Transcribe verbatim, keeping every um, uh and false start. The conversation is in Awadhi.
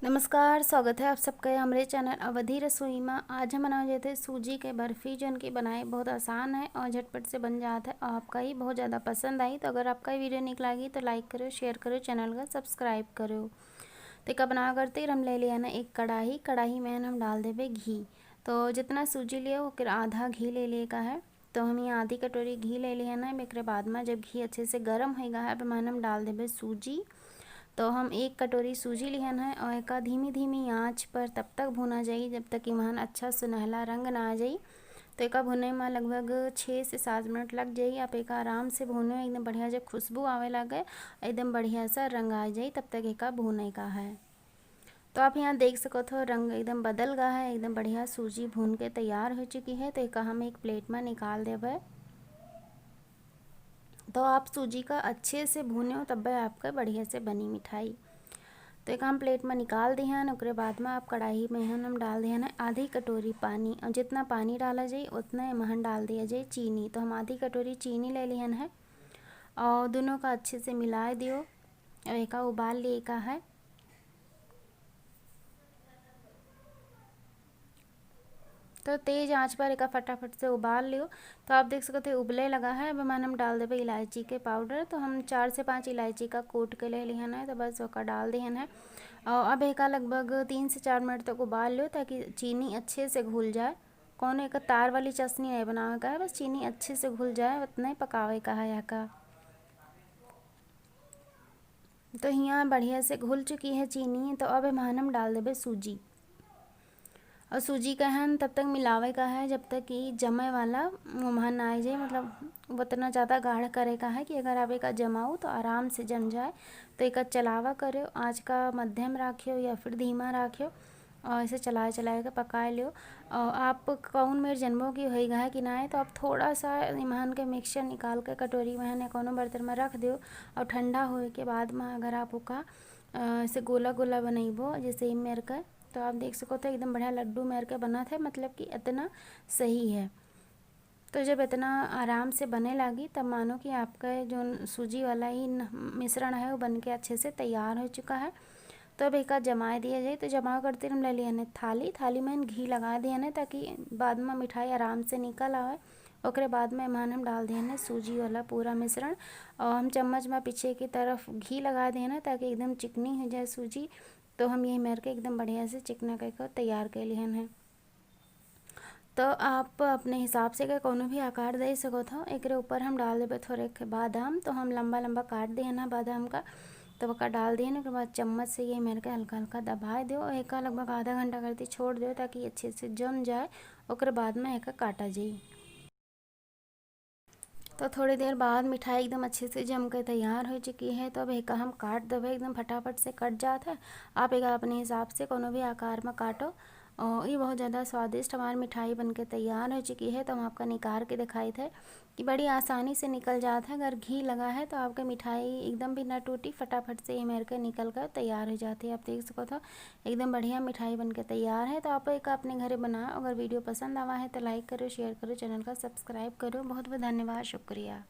नमस्कार, स्वागत है आप सबके हमरे चैनल अवधी रसोई मा। आज हम बनावे जात है सूजी के बर्फी, जौन की बनाए बहुत आसान है और झटपट से बन जात है और आपका ही बहुत ज़्यादा पसंद आई। तो अगर आपका ये वीडियो निक लागी तो लाइक करो, शेयर करो, चैनल का सब्सक्राइब करो। तो एका बनावे करते हम ले लिया ना एक कढ़ाई। कढ़ाई में हम डाल देबे घी। तो जितना सूजी लियो ओकर आधा घी ले लिए का है। तो हम ये आधी कटोरी घी ले लिहन है। एकरे बाद में जब घी अच्छे से गरम होइगा है, अब एमा हम डाल देबे सूजी। तो हम एक कटोरी सूजी लिहन है और एका धीमी धीमी आंच पर तब तक भूना जाई जब तक इमहन अच्छा सुनहला रंग ना आ जाई। तो एका भुने में लगभग छः से सात मिनट लग जाई। आप एका आराम से भूनो, एकदम बढ़िया जब खुशबू आवे लागे, एकदम बढ़िया सा रंग आ जाई, तब तक एका भूने का है। तो आप यहाँ देख सकत हो रंग एकदम बदल गा है, एकदम बढ़िया सूजी भून के तैयार हो चुकी है। तो एका हम एक प्लेट में निकाल देबे। तो आप सूजी का अच्छे से भूने हो तब आपका बढ़िया से बनी मिठाई। तो एका हम प्लेट में निकाल दिहन। ओकरे बाद में आप कढ़ाई में हन हम डाल दिहन है आधी कटोरी पानी, और जितना पानी डाला जाए उतना एमहन डाल दिया जाए चीनी। तो हम आधी कटोरी चीनी ले लिहन है और दोनों का अच्छे से मिला दियो और एका उबाल लिए का है। तो तेज आंच पर एका फटाफट से उबाल लियो। तो आप देख सकते हो उबले लगा है। अब एमा हम डाल देबे इलायची के पाउडर। तो हम चार से पाँच इलायची का कूट के ले लिहन है, तो बस ओका डाल दिहन है। और अब एका लगभग तीन से चार मिनट तक उबाल लियो, ताकि चीनी अच्छे से घुल जाए। कौनो एक तार वाली चाशनी नहीं बनावे का है, बस चीनी अच्छे से घुल जाए, उतना ही पकावे का है यहाँ का। तो हियाँ बढ़िया से घुल चुकी है चीनी, तो अब एमा हम डाल देबे सूजी। और सूजी का हन तब तक मिलावे का है जब तक कि जमे वाला ओमहन ना आ जाए, मतलब उतना ज़्यादा गाढ़ करे का है कि अगर आप एका जमाओ तो आराम से जम जाए। तो एका चलावा करो, आँच का मध्यम राखियो या फिर धीमा राखियो और इसे चलाए चलाए के पकाए लियो। और आप कौन मेर जनबो कि होई गा है कि ना है, तो आप थोड़ा सा इमहन के मिक्सचर निकाल के कटोरी में या कौनो बर्तन में रख दियो और ठंडा होए के बाद में अगर आप ओका अ, ऐसे गोला गोला बनइबो जैसे ई मेर के, तो आप देख सको तो एकदम बढ़िया लड्डू मेर के बनत है, मतलब कि इतना सही है। तो जब इतना आराम से बने लागी तब मानो कि आपका जो सूजी वाला ही न-, मिश्रण है वो बन के अच्छे से तैयार हो चुका है। तो अब एका जमाए दिया जाए। तो जमाव करते हम ले लिया ने थाली, थाली में घी लगा दिया ने ताकि बाद में मिठाई आराम से निकल आवे। ओकरे बाद में एमा हम डाल दिया ने सूजी वाला पूरा मिश्रण और हम चम्मच में पीछे की तरफ घी लगा दिया ने ताकि एकदम चिकनी हो जाए सूजी। तो हम यही मेर के एकदम बढ़िया से चिकना करके तैयार कर लिहन है। तो आप अपने हिसाब से के कौनो भी आकार दे सकत हो। एकरे ऊपर हम डाल देबे थोड़े के बादाम, तो हम लंबा लंबा काट दिहन है बादाम का, तो ओका डाल दिहन। ओकरे बाद चम्मच से ये मेर के हल्का हल्का दबाए दियो और एका लगभग आधा घंटा करती छोड़ दियो ताकि अच्छे से जम जाए। ओकरे बाद में एका काटा जाई। तो थोड़ी देर बाद मिठाई एकदम अच्छे से जम के तैयार हो चुकी है। तो अब एका हम काट देबे, एकदम फटाफट से कट जात है। आप एका अपने हिसाब से कोनो भी आकार में काटो। और ये बहुत ज़्यादा स्वादिष्ट हमार मिठाई बन के तैयार हो चुकी है। तो हम आपका निकाल के दिखाई थे कि बड़ी आसानी से निकल जात है। अगर घी लगा है तो आपके मिठाई एकदम भी ना टूटी, फटाफट से ये मेर के निकल कर तैयार हो जाती है। आप देख सको तो एकदम बढ़िया मिठाई बन के तैयार है। तो आप एक अपने घरे बनाओ। अगर वीडियो पसंद आवा है तो लाइक करो, शेयर करो, चैनल का सब्सक्राइब करो। बहुत बहुत धन्यवाद, शुक्रिया।